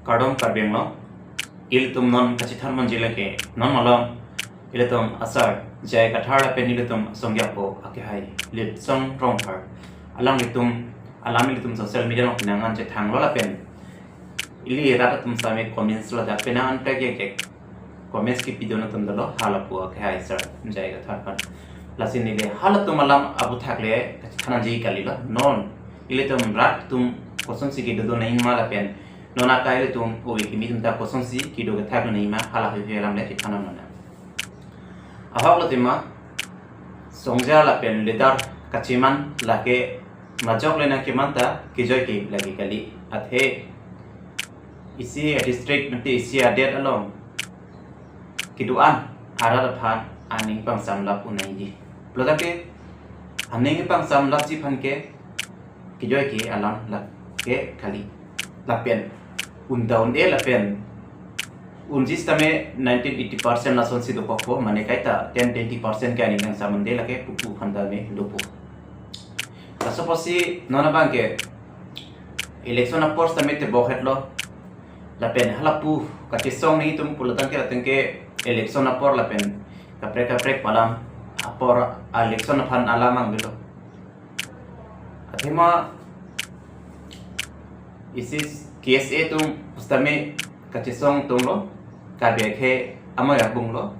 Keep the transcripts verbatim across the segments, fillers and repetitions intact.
Kardom Karbi Anglong, ilitum non kachethan manji lake, non malom, ilitum asar, J I Kathar lapen ilitum asong yapo akehai, Litsong Rongphar. Alanglitum, alam ilitum social media along pinangan chethanglo lapen ili rat atum same comments ladak pinangan pek yek yek. Comments kipidun atum dolo, halapu akehai sir, J I Kathar aphan. Lasi neli halatum alam aputhak le kachethan nangji kalilo. Non ilitum rat atum kosonsi kedo do nangji ma lapen non akai ilitum ove kimi atum ta kosonsi kedo kethak nangji ma, hala hihi alam le chethan nang nang. Ahok lo tema, songja lapen leader kachiman lake majok le nangkeman ta kejoi ke lake kali. Athe isi a-district mate isi adet along kedo-an arat aphan aning pangsamlap un nangji. Pulo tangte aning pangsamlapji aphan ke kejoi ke alam lake kali. Lapen un ta un-e lapen unji sitame ninety eighty percent lasonsi dokokpo, mane kaita ten twenty percent ke aning pangsam un-e lake pupu aphan tame dopo. Laso apotsi non abang ke election apor sitame tebok hetlo. Lapen halapu kachesong nangji atum pulo tangte latum ke election apor lapen kaprek kaprek pu alam apor, election aphan alam abang avelo. Athema isi K S A atum sitame kachesong tonglo, Karbi akhei amei abunglo.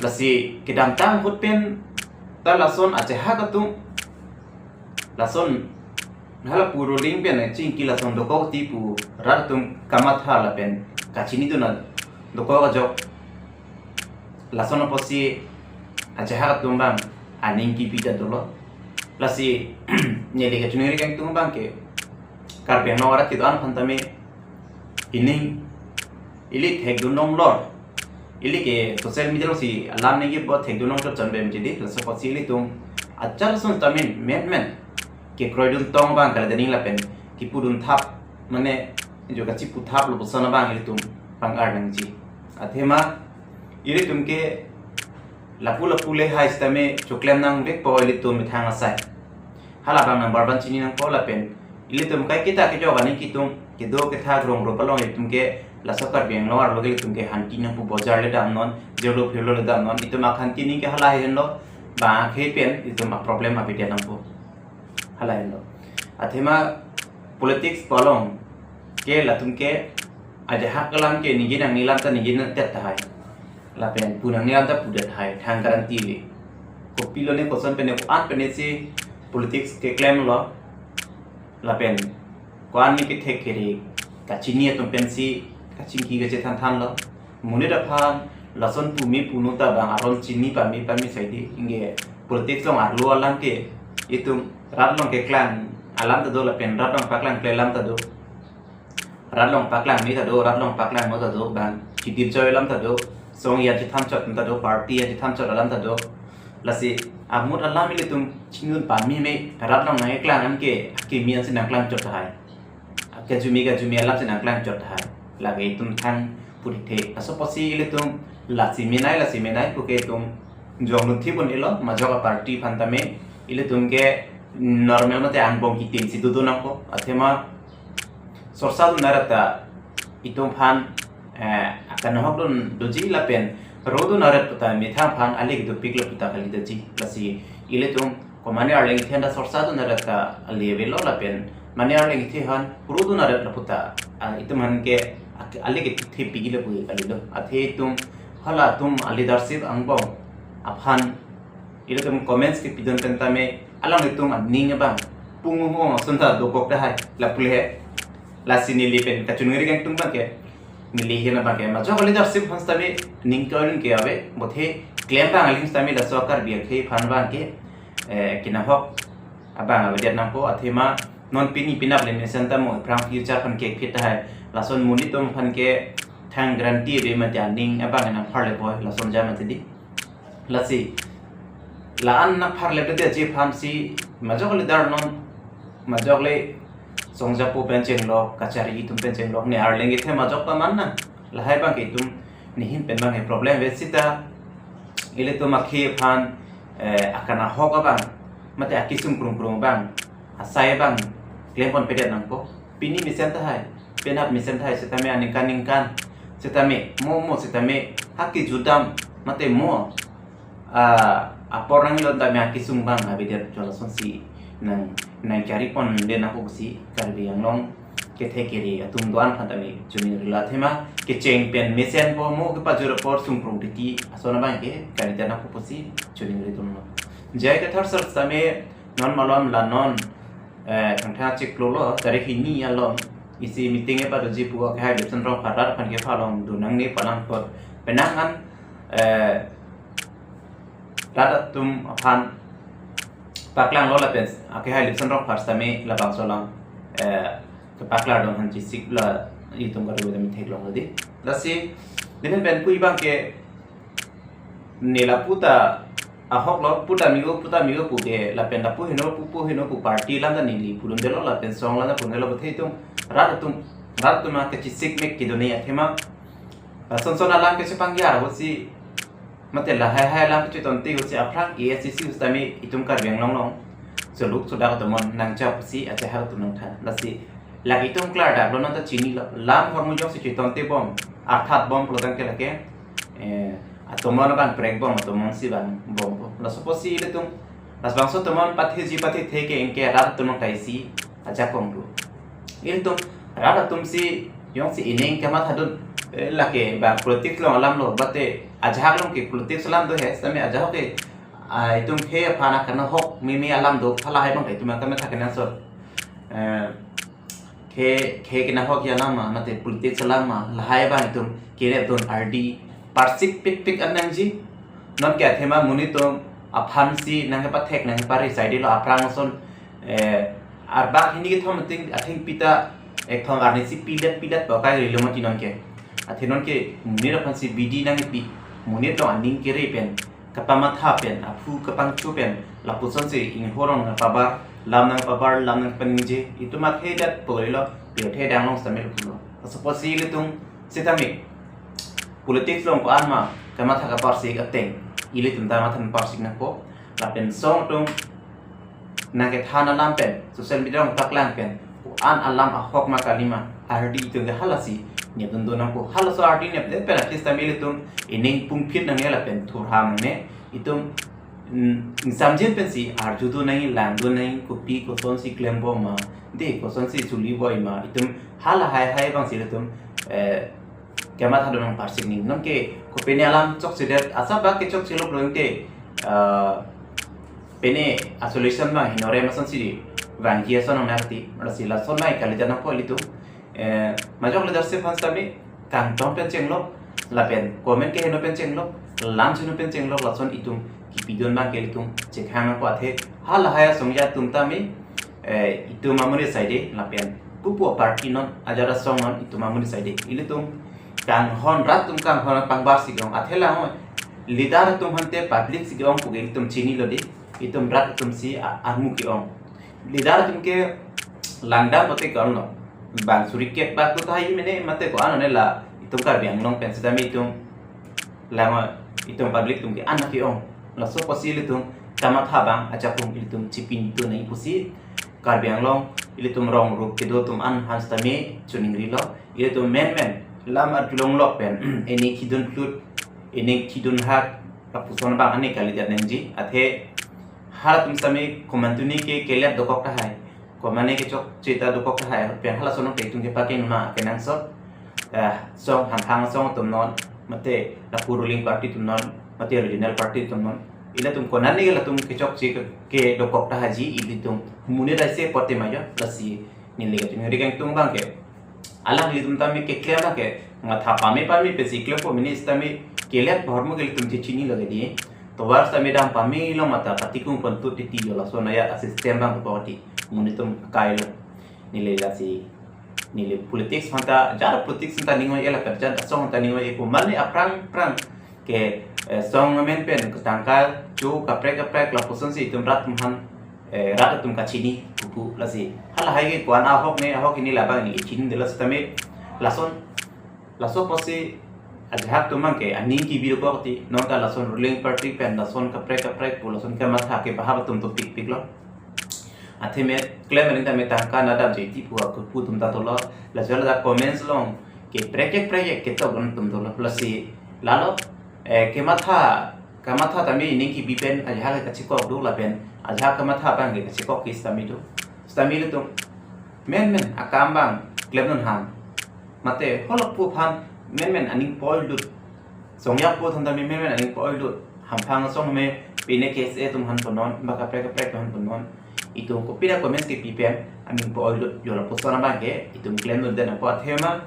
Lasi kedamtang ahut pen ta lason achehak atum, lason halapu ruling pen chingki lason dokok ti pu rat atum kamatha lapen kachinidun dokok ajok, lason apotsi achehak atum abang aning kipi ta dolo. Lasi neli kachiningri kangtung abang ke Karbi Anglong arat kedo-an aphan tame ining ili thekdun longlor. Ili ke social media alongsi alam nangji bo thekdun longchot chonbem chidi. Laso apotsi ilitum achar ason tame men men kekroidun tong abang kalidaning lapen kipudun thap, mane jo kachipu thaplo puson abang ilitum pang-ar nangji. Athema ilitum ke lapu lapu le hai sitame choklem nangvekpo ilitum methang asai. Hala abang nang barban chini nangpo lapen ilitum kai kita kejok aning kitum kedo kethak rong rup along ilitum ke laso Karbi Anglong arlo ke ilitum ke hanti nangpo, bojar le damnon, jirlo phirlo le damnon, itum akhanti aning ke hala henlo, bang akhei pen itum a-problem abidia nangpo. Hala henlo. Athema politics pu along ke latum ke ajahak alam ke ningje nangne alam ta ningje nangtet tahai. Lapen pu nangne alam ta pudet tahai, thang guarantee le. Kopilo ne koson pen ne ko-an pen ne si politics keklemlo. Lapen ko-an ne kethek kere kachini atum pensi kachingki kachethan thanlo. Monit aphan lason pumi punu ta bang aron chini pame pame saidi, ingke politics along arlo alam ke itum rat along keklang alam ta do lapen rat along paklang kle alam ta do. Rat along paklang me ta do, rat along paklangno ta do, bang kidir joi alam ta do, song ya chethan chot ta do, party ya chethan chot alam ta do. Lasi ahut alam ilitum chinidun pame me, rat along nangkeklang an ke akimi ansi nangklang chot tahai. Kejumi kejumi alam si nangklang chot tahai. Lake itum than puri the. Laso apotsi ilitum lasi menei lasi menei puke itum jong lun thipun ilo, majok a-party aphan tame ilitum ke normal mate angbong kitin si dodun nangpo. Athema sorsa dun arat ta itum aphan eh, akanahok dun doji lapen ro dun arat puta methang aphan ale kedopiklo puta kalidaji. Lasi ilitum ko mane arleng ithe anta sorsa dun arat ta ale avelo lapen mane arleng ithe aphan ro dun arat lo puta, ah, itum aphan ke ak-, ale kethe pigilo pu kalilo. Athe itum hala atum a-leadership angbong aphan ilitum comments kepidun pen tame alanglitum aning abang pung hong ason ta dokok tahai lapu le. Lasi neli pen kachiningri kangtung abang ke, neli hin abang ke majok a-leadership aphan sitame ning ke-oi dun ke ave, bothe klem abang aling sitame laso Karbi akhei aphan abang ke, eh, kinahok abang avedet nangpo. Athema non pini penap le mesen ta mo aphrang future aphan ke phit tahai, lason monit atum aphan ke thang guarantee ave mate aning abang nangpharle poi, lason jam mate di. Lasi la-an nangpharle pete aji aphan si majok le dar non, majok le songjapo pen chenglok, kachari atum pen chenglok, ne arleng ithe majok paman nang. Lahai abang ke itum nehin pen abang ke problem ave seta ilitum akhei aphan, eh, akanahok abang mate akesung krung krung abang, asai abang klem pon pedet nangpo. Pini mesen tahai, penap mesen thai setame aningkan ningkan setame mo mo setame ha kejut dam mate mo, ah, apor nanglon tame akesung abang avedet jo, lasonsi nang nangkari pondet nangpo pusi Karbi Anglong kethe kere atum do-an aphan tame choningrilo. Athema kecheng pen mesenpo mo kepajut apor sungkrung titi ason abang ke kalidet nangpo pusi choningri atumlo. J I Kathar sir setame non malom la non, eh, Thangthang achiklo lo, tarik hini along isi meeting kepadoji pu akehai Lipson Rongphar rat aphan kepha along do nangne pu alam apot penang an, eh, rat atum aphan paklanglo lapen akehai Lipson Rongphar setame labangso alam, eh, kepaklar dong aphan chesik la itum kadokave tame theklonglo dei. Lasi, dinin pen pu abang ke ne lapu ta ahok lo, pu ta migo, pu ta migo pu ke, lapen lapu heno, pu pu heno pu party alam ta neli pudundetlo, lapen song alam ta pudundetlo, athe itum rat atum, rat atum kachesik mek kedo ne athema, lason son alam kechepangjar ahutsi, mate lahai hai alam kechetonte ahutsi aphrang A I C C ahut setame itum Karbi Anglong along choluk chodak atum non nangchap si achahak atum nangthan. Lasi lake itum klardaklo, non ta chinilo. Lam ahormu jongsi chetonte bom, arthat bom pulo tangte lake, eh, atomon abang prek bom, atomon si bang bompo. Laso apotsi ilitum, labangso atomon patheji pathethe ke anke rat atum nang kaisi ajakong do. Ilitum rat atum si jongsi ining kemathadun, eh, lake ba politics along alam lo, mate ajahak along ke politics alam do he, setame ajahak ke, ah, itum khei aphan akanghok meme alam do, halahai abang itum akamatha kenangsot. Eh, khei, khei kenghokji alam ma, mate politics alam ma, lahai abang itum kerepdun ardi, parsik pikpik an nangji. Non ke athema monit atum aphan si nangkepathek nangkepari saidelo, aphrang ason, eh, arbak hini kethom atheng, athengpi ta, ekthom arnisi pilet pilet pu akai rilo mati non ke. Athe non ke monit aphan si bidi nangpi, monit along aning kere pen, kapamatha pen, aphu kapangcho pen, lapusonsi inghorong nangpabar, lam nangpabar, lam nangpaningje, itum akhei dat porilo, pirthe dang along setame lo pulo. Laso apotsi ilitum setame politics along ko-an ma kamatha kaparsik ateng, ilitum ta matha parsik nangpo, lapen song atum nangkethan alam pen, social media along paklang pen, ko-an alam ahok ma kali ma, ardi itum ke halasi nepdun do nangpo. Halaso ardi nepdet pen akhei setame ilitum ining pungphit nangne lapen thurham nangne, itum, mm, ingsamjin pensi arjudun nangji, langdun nangji, kopi kosonsi klem bom ma, dei kosonsi chuli boi ma, itum halahai hai abang si ilitum, eh, kemathadun nang parsik ning. Non ke kopine alam chokchedet, asap bak ke chokchelo pulote, ah, pine isolation abang hinorem asonsi vangji ason nang nangti, lasi lason abang kalidet nangpo ilitum. Eh, majok leadership aphan setame kangtong pen chenglok, lapen comment keheno pen chenglok, lam cheno pen chenglok, lason itum kipidun abang ke ilitum chekhang nangpo, athe halahai asong atum tame, eh, itum amonit saide, lapen pupu party non, ajat asong non, itum amonit saide. Ilitum kanghon, rat atum kanghon pangbar si ke-ong, athe lang-oi. Leader atum aphante public si ke-ong pu ke itum chinilo dei, itum rat atum si a-, armu ke-ong. Leader atum ke langdam pote ke-ong lo. Bang suri kep bak tu tahai mene mate ko-an ne la itum Karbi Anglong pen setame itum lang-oi, itum public atum ke-an ke-ong. Laso apotsi ilitum kamatha abang ajakong ilitum chipin tu nai pusi Karbi Anglong ilitum rong rup kedo atum an aphan setame choningrilo. Ilitum menmen lam arjulong lok pen, ining kidun plut, ining kidun hak, lapuson abang ani kalidet nangji. Athe halatum setame komantu ni ke kelet dokok tahai, komane kechokche ta dokok tahai, pen halason ke itum kepakeng ma kenangsot, eh, song hamphang song atum non, mate lapu ruling party atum non, mate regional party atum non, ilitum konane latum kechokche ke, kedokok tahai ji, ilitum monit aise pote ma jo, lasi neli kachiningri kangtung abang ke, alanglitum tame keklem ke, matha pame pame pensi klempo, mene setame kelet ahormu ke ilitum chechinilo ke dei. Tovar setame dam pamelo mate patikung pon tut titi jo, lason ajat asystem abang ko ti, monit atum kailo. Neli lasi, neli politics aphanta, ajat politics aphanta ning oi-e, lapen ajat asong aphanta ning oi-e pu, mane aphrang phrang ke, eh, song amen pen ketangka cho kaprek kaprek lapusonsi itum rat atum aphan, eh, rat atum kachini pupu, lasi halahai ke ko-an ahok ne ahok hini labang ne chinidetlo setame, lason, laso apotsi ajahak atum abang ke aning kebi dokok ti, non ta lason ruling party pen lason kaprek kaprek pu lason kamatha ke bahap atum topik piklo. Athema klem aning tame tangka nadam je ti pu aku pu atum ta dolo. Laso ladak comments along ke prekek prekek ketok atum dolo. Lasi lalo, eh, kematha, kamatha tame ining kebi pen ajahak kachekok do lapen ajahak kamatha abang ke kachekok ke sitame do. Sitame ilitum menmen akam abang klemdun ham. Mate holok pu aphan menmen aning poilut. Songyak pu atum tame menmen aning poilut. Hamphang asong me pine K S A atum aphan punon, ba kaprek kaprek atum aphan punon. Itum kopi na comments kepi pen aning poilut, yo lapuson abang ke itum klemdun den apot athema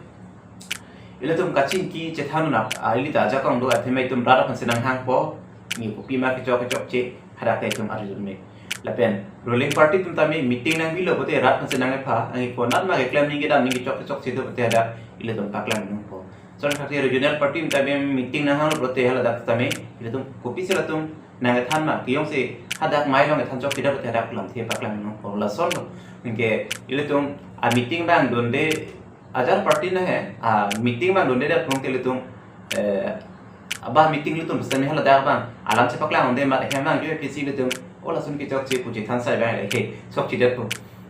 ilitum kachingki chethan nang, ah, ili ta ajakong do athema itum rat aphan si nanghangpo. Ni kopima kechok kechokche hadak itum arjudun me. Lapen ruling party atum tame meeting nangbilo pote rat aphan si nangkepha, ani konat ma keklem ning kedam ning kechok kechokche do pote hadak ilitum paklang nangpo. Lason kaki regional party atum tame meeting nanghanglo pote haladak tame ilitum kopisi latum nangkethan ma, kiyong si hadak mai along kethan chokche do pote hadak lamthe paklang nangpo. Lasonlo. Anke ilitum a meeting abang dunde, ajar party na he, a meeting abang dunde dak pung te ilitum, eh, aba meeting ilitum sitame haladak abang alam chepaklang unde mat hem abang jo A P C ilitum, o lason kechokche pu chethan sai abang le he chokche det pu.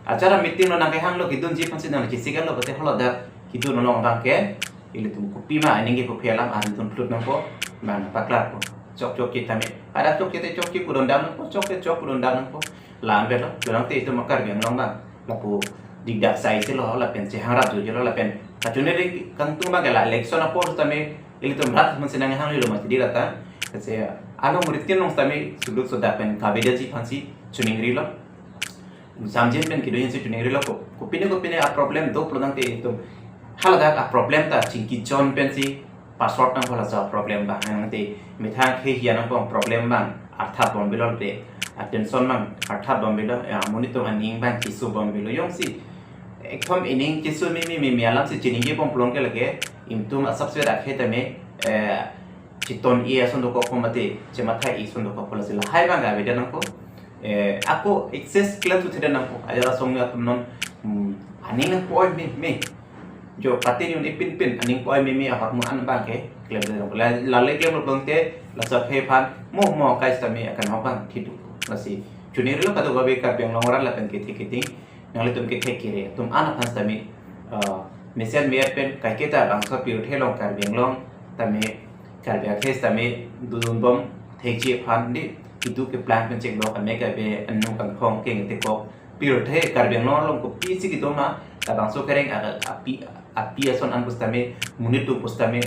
Ajar meeting lo nangkehanglo kedunji aphan si nangchesik lo pote haladak kedun along abang ke ilitum kopima aning kepuphe alam ilitum phlut nangpo, abang paklarpo. Chok chokche tame, hadak chokche te chokche pudun dam nangpo, chok te chok pudun dam nangpo. La-an avelo, jolangte itum Karbi Anglong abang lapu dikdak sai si lo, lapen chehangrap jojo lo, lapen kachoneri kangtung abang ke la election apor tame ilitum rat aphan si nanghanglo mati di lata. Kasi along ritin along tame suduk sodak pen kavedaji aphan si choningrilo. Samjin pen kedo ahin si choningrilo ko. Kopine kopine a problem do pulo tangte itum haladak a problem ta chingki jon pen si pasort nangpo, laso problem abang. Nangte methang khe hian nangpo problem abang artha bomvelo te, a tension abang artha bomvelo, ya, monit atum aning abang keso bomvelo. Jongsi ekdom ining keso meme meme alam si chiningje bom pulo ke lake itum asap se dak he tame, eh, chiton e ason dokok mate chematha e ason dokok, lasi lahai abang kaveda nangpo. Eh, ako excess klemthu theda nangpo. Ajar asong atum non, hmm, aning nangpo-oi meme. Jo party ni un-e pinpin aning po-oi meme ahormu an abang ke klemdun nangpo. La, lale klemlo pulo tangte laso akhei aphan mo mo kai sitame akanghon abang thidu. Lasi choningrilo kadokave Karbi Anglong arat lapen kethe keding, nanglitum kethek kere atum an aphan sitame, eh, mesen me-et pen kaiketa bangso pirthe along Karbi Anglong tame, Karbi akhei sitame dodun bom thekji aphan di, kedo keplang pen chenglo kame kave anu kangkhong kengtekok pirthe Karbi Anglong along kopisi kedo ma, labangso kereng a, api, api ason an pusitame, monit atum pusitame,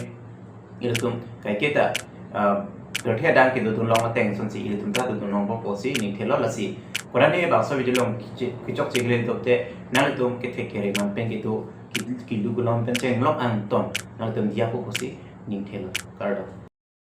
ilitum kaiketa, ah, pirthe adang kedodun long ateng asonsi ilitum ta dodun longpo pusi ningthelo. Lasi kurani bangso video along kiche-, kechokche kele tokte nanglitum kethek kere man pen kedo, ki-, kilu kulom pen chenglok angton nanglitum diya po pusi ningthelo. Kardom.